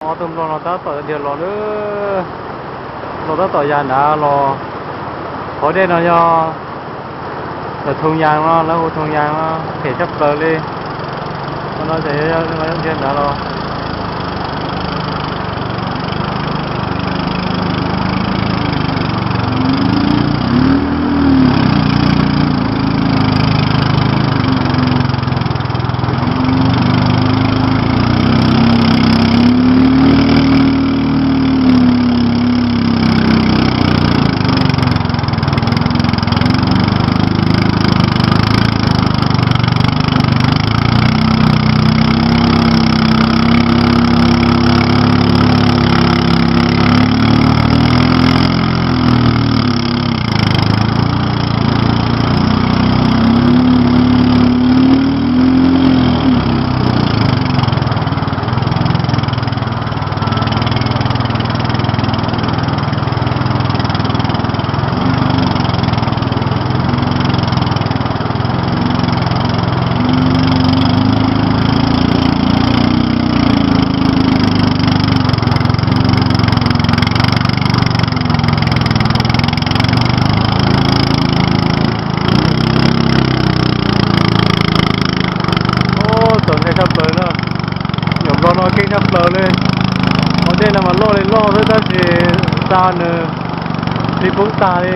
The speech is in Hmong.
Ob tug nplog no tab tom dhia los lawm, los tab tom ya nrad los. Qhov dej no yog Thoo Yas no, lawv hu Thoo Yas no, phem tshaj plaws li. Qhov no ces dhia nrad los. Txaus ntshai tshaj plaws na. Nyuam nplog no keej tshaj plaws li. Qhov dej no mas loj li loj xwb tab sis xa nws li poob tag li.